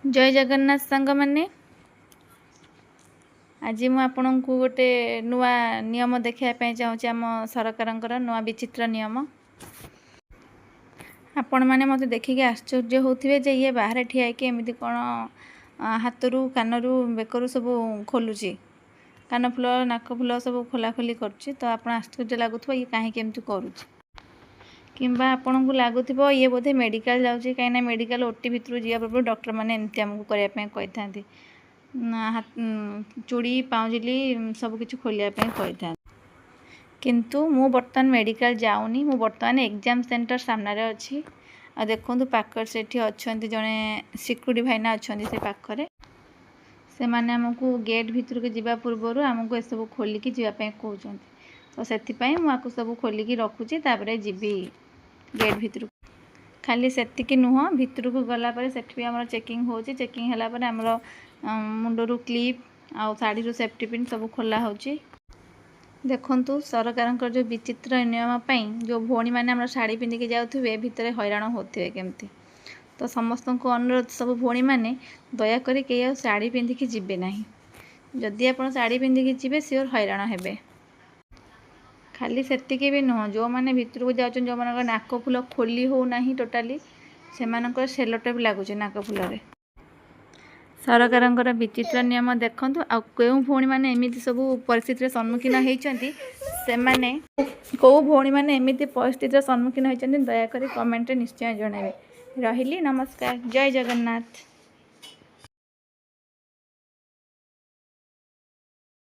ଜୟ ଜଗନ୍ନାଥ ସାଙ୍ଗମାନେ। ଆଜି ମୁଁ ଆପଣଙ୍କୁ ଗୋଟେ ନୂଆ ନିୟମ ଦେଖାଇବା ପାଇଁ ଚାହୁଁଛି, ଆମ ସରକାରଙ୍କର ନୂଆ ବିଚିତ୍ର ନିୟମ। ଆପଣମାନେ ମୋତେ ଦେଖିକି ଆଶ୍ଚର୍ଯ୍ୟ ହେଉଥିବେ ଯେ ଇଏ ବାହାରେ ଠିଆ ହେଇକି ଏମିତି କ'ଣ ହାତରୁ, କାନରୁ, ବେକରୁ ସବୁ ଖୋଲୁଛି, କାନଫୁଲ, ନାକଫୁଲ ସବୁ ଖୋଲାଖୋଲି କରୁଛି। ତ ଆପଣ ଆଶ୍ଚର୍ଯ୍ୟ ଲାଗୁଥିବ, ଇଏ କାହିଁକି ଏମିତି କରୁଛି। କିମ୍ବା ଆପଣଙ୍କୁ ଲାଗୁଥିବ, ଇଏ ବୋଧେ ମେଡ଼ିକାଲ ଯାଉଛି, କାହିଁକିନା ମେଡ଼ିକାଲ ଓଟି ଭିତରୁ ଯିବା ପୂର୍ବରୁ ଡକ୍ଟରମାନେ ଏମିତି ଆମକୁ କରିବା ପାଇଁ କହିଥାନ୍ତି, ଚୁଡ଼ି, ପାଉଁଜିଲି ସବୁ କିଛି ଖୋଲିବା ପାଇଁ କହିଥାନ୍ତି। କିନ୍ତୁ ମୁଁ ବର୍ତ୍ତମାନ ମେଡ଼ିକାଲ ଯାଉନି। ମୁଁ ବର୍ତ୍ତମାନ ଏକ୍ଜାମ୍ ସେଣ୍ଟର ସାମ୍ନାରେ ଅଛି। ଆଉ ଦେଖନ୍ତୁ, ପାଖରେ ସେଠି ଅଛନ୍ତି ଜଣେ ସିକ୍ୟୁରିଟି ଭାଇନା ଅଛନ୍ତି ସେ ପାଖରେ। ସେମାନେ ଆମକୁ ଗେଟ୍ ଭିତରକୁ ଯିବା ପୂର୍ବରୁ ଆମକୁ ଏସବୁ ଖୋଲିକି ଯିବା ପାଇଁ କହୁଛନ୍ତି। ତ ସେଥିପାଇଁ ମୁଁ ଆକୁ ସବୁ ଖୋଲିକି ରଖୁଛି, ତାପରେ ଯିବି ଗେଟ୍ ଭିତରକୁ। ଖାଲି ସେତିକି ନୁହଁ, ଭିତରକୁ ଗଲା ପରେ ସେଠି ବି ଆମର ଚେକିଂ ହେଉଛି। ଚେକିଂ ହେଲା ପରେ ଆମର ମୁଣ୍ଡରୁ କ୍ଲିପ୍ ଆଉ ଶାଢ଼ୀରୁ ସେଫ୍ଟି ପିନ୍ ସବୁ ଖୋଲା ହେଉଛି। ଦେଖନ୍ତୁ, ସରକାରଙ୍କର ଯେଉଁ ବିଚିତ୍ର ନିୟମ ପାଇଁ ଯେଉଁ ଭଉଣୀମାନେ ଆମର ଶାଢ଼ୀ ପିନ୍ଧିକି ଯାଉଥିବେ, ଭିତରେ ହଇରାଣ ହେଉଥିବେ କେମିତି। ତ ସମସ୍ତଙ୍କୁ ଅନୁରୋଧ, ସବୁ ଭଉଣୀମାନେ ଦୟାକରି କେହି ଆଉ ଶାଢ଼ୀ ପିନ୍ଧିକି ଯିବେ ନାହିଁ। ଯଦି ଆପଣ ଶାଢ଼ୀ ପିନ୍ଧିକି ଯିବେ, ସିଓର ହଇରାଣ ହେବେ। ଖାଲି ସେତିକି ବି ନୁହଁ, ଯେଉଁମାନେ ଭିତରକୁ ଯାଉଛନ୍ତି, ଯେଉଁମାନଙ୍କର ନାକ ଫୁଲ ଖୋଲି ହେଉନାହିଁ ଟୋଟାଲି, ସେମାନଙ୍କର ସେଲୋ ଟେପ୍ ଲାଗୁଛି ନାକ ଫୁଲରେ। ସରକାରଙ୍କର ବିଚିତ୍ର ନିୟମ ଦେଖନ୍ତୁ। ଆଉ କେଉଁ ଭଉଣୀମାନେ ଏମିତି ସବୁ ପରିସ୍ଥିତିର ସମ୍ମୁଖୀନ ହେଇଛନ୍ତି, ସେମାନେ କେଉଁ ଭଉଣୀମାନେ ଏମିତି ପରିସ୍ଥିତିର ସମ୍ମୁଖୀନ ହେଇଛନ୍ତି, ଦୟାକରି କମେଣ୍ଟରେ ନିଶ୍ଚୟ ଜଣାଇବେ। ରହିଲି, ନମସ୍କାର, ଜୟ ଜଗନ୍ନାଥ।